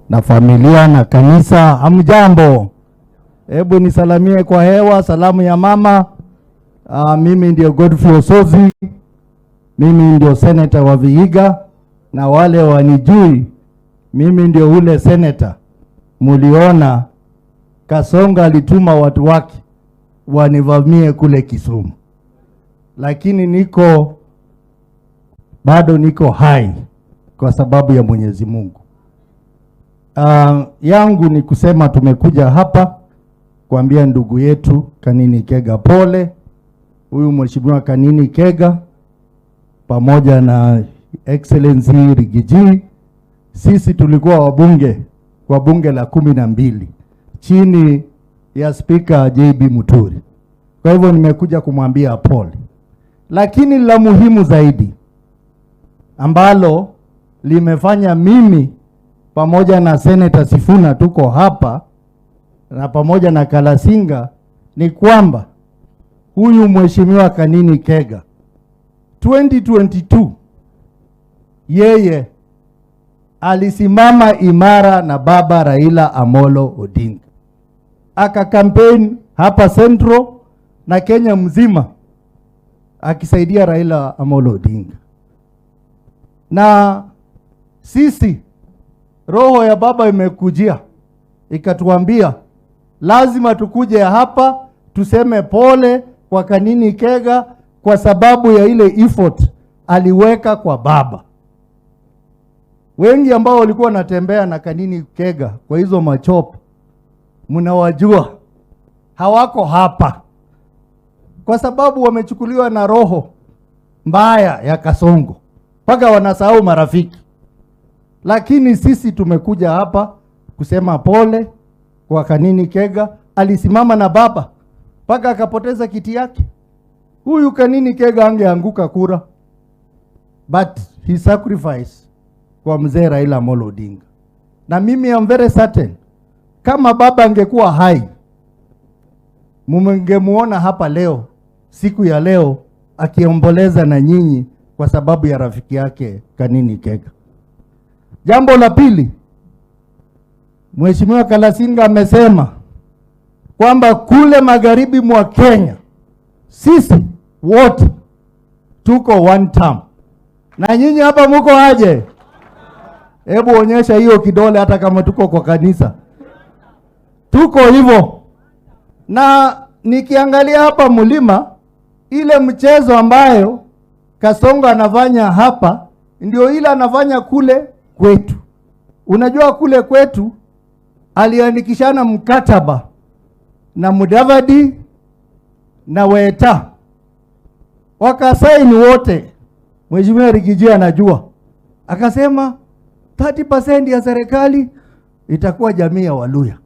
Na familia na kanisa, hamjambo? Hebu nisalamie kwa hewa, salamu ya mama. Mimi ndio Godfrey Osotsi, mimi ndio senator wa Vihiga, na wale wanijui, mimi ndio ule senator muliona Kasongo alituma watu wake wanivamie kule Kisumu, lakini niko bado niko hai kwa sababu ya Mwenyezi Mungu. Yangu ni kusema tumekuja hapa kuambia ndugu yetu Kanini Kega pole. Huyu Mheshimiwa Kanini Kega pamoja na Excellency Riggy G, sisi tulikuwa wabunge kwa bunge la 12 chini ya Spika JB Muturi. Kwa hivyo nimekuja kumwambia pole, lakini la muhimu zaidi ambalo limefanya mimi pamoja na Senator Sifuna tuko hapa na pamoja na Kalasinga ni kwamba huyu Mheshimiwa Kanini Kega 2022 yeye alisimama imara na baba Raila Amolo Odinga, aka campaign hapa Central na Kenya mzima akisaidia Raila Amolo Odinga. Na sisi roho ya baba imekujia ikatuambia lazima tukuje hapa tuseme pole kwa Kanini Kega kwa sababu ya ile effort aliweka kwa baba. Wengi ambao walikuwa wanatembea na Kanini Kega kwa hizo machopper mnawajua, hawako hapa kwa sababu wamechukuliwa na roho mbaya ya Kasongo mpaka wanasahau marafiki. Lakini sisi tumekuja hapa kusema pole kwa Kanini Kega. Alisimama na baba mpaka akapoteza kiti yake. Huyu Kanini Kega angeanguka kura, but he sacrifice kwa mzee Raila Amolo Odinga. Na mimi am very certain kama baba angekuwa hai, mungemuona hapa leo, siku ya leo, akiomboleza na nyinyi kwa sababu ya rafiki yake Kanini Kega. Jambo la pili, Mheshimiwa Kalasinga amesema kwamba kule magharibi mwa Kenya sisi wote tuko one term, na nyinyi hapa muko aje? Hebu onyesha hiyo kidole, hata kama tuko kwa kanisa, tuko hivyo. Na nikiangalia hapa mlima, ile mchezo ambayo Kasongo anafanya hapa ndio ile anafanya kule kwetu. Unajua kule kwetu aliandikishana mkataba na Mudavadi na Weta, wakasaini wote. Mheshimiwa Riggy G anajua, akasema 30% ya serikali itakuwa jamii ya Waluhya.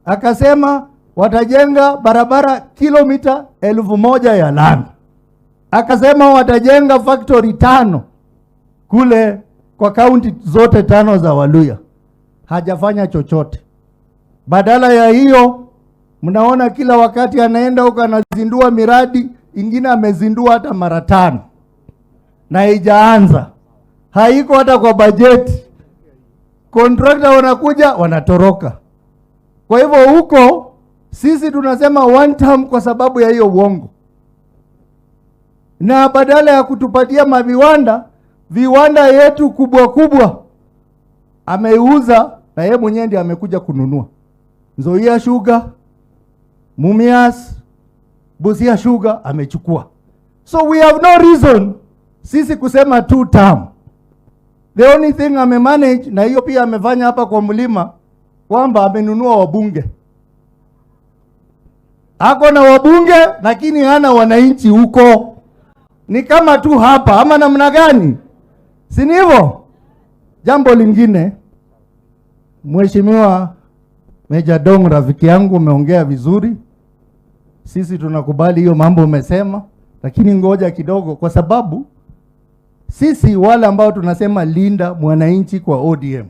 Akasema watajenga barabara kilomita 1000 ya lami. Akasema watajenga factory tano kule kwa kaunti zote tano za Waluhya. Hajafanya chochote. Badala ya hiyo, mnaona kila wakati anaenda huko anazindua miradi ingine, amezindua hata mara tano na haijaanza, haiko hata kwa bajeti. Contractor wanakuja wanatoroka. Kwa hivyo huko sisi tunasema one term kwa sababu ya hiyo uongo, na badala ya kutupatia maviwanda, viwanda yetu kubwa kubwa ameiuza, na yeye mwenyewe ndiye amekuja kununua Nzoia Sugar, Mumias, Busia Sugar amechukua. So we have no reason sisi kusema two term. The only thing amemanage, na hiyo pia amefanya hapa kwa mlima, kwamba amenunua wabunge. Ako na wabunge lakini hana wananchi huko. Ni kama tu hapa ama namna gani? Si ni hivyo? Jambo lingine, Mheshimiwa Meja Dong, rafiki yangu, umeongea vizuri. Sisi tunakubali hiyo mambo umesema, lakini ngoja kidogo, kwa sababu sisi wale ambao tunasema linda mwananchi kwa ODM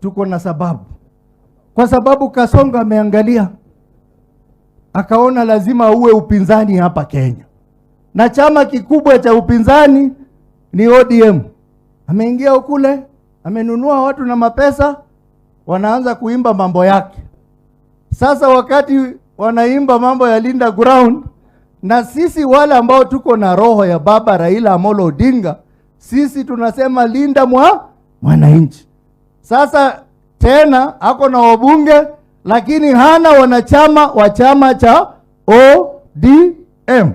tuko na sababu, kwa sababu Kasongo ameangalia akaona lazima uwe upinzani hapa Kenya, na chama kikubwa cha upinzani ni ODM. Ameingia ukule, amenunua watu na mapesa. Wanaanza kuimba mambo yake. Sasa wakati wanaimba mambo ya Linda Ground, na sisi wale ambao tuko na roho ya baba Raila Amolo Odinga, sisi tunasema linda mwananchi. Sasa tena ako na wabunge lakini hana wanachama wa chama cha ODM.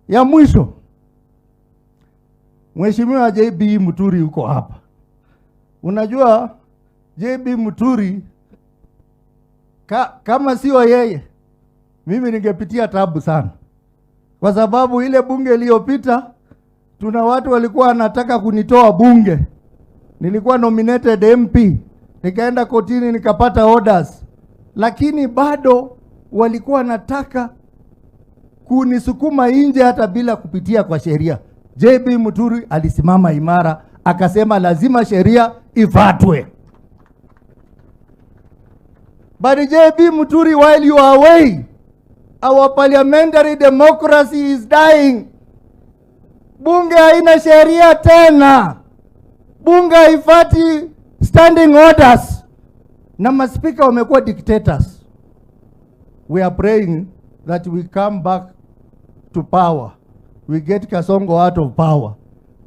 Ya mwisho, Mheshimiwa JB Muturi yuko hapa. Unajua JB Muturi kama sio yeye mimi ningepitia tabu sana, kwa sababu ile bunge iliyopita tuna watu walikuwa wanataka kunitoa bunge. Nilikuwa nominated MP, nikaenda kotini nikapata orders, lakini bado walikuwa wanataka kunisukuma nje hata bila kupitia kwa sheria. JB Muturi alisimama imara, akasema lazima sheria ifuatwe. But JB Muturi, while you are away, our parliamentary democracy is dying. Bunge haina sheria tena, bunge haifati standing orders, na maspika wamekuwa dictators. We are praying that we come back to power, we get Kasongo out of power,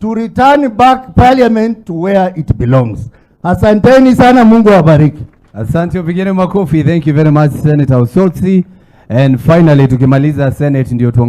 to return back parliament to where it belongs. Asanteni sana, Mungu awabariki. Asante, upigeni makofi. Thank you very much, Senator Osotsi. And finally tukimaliza Senate ndio tuangalie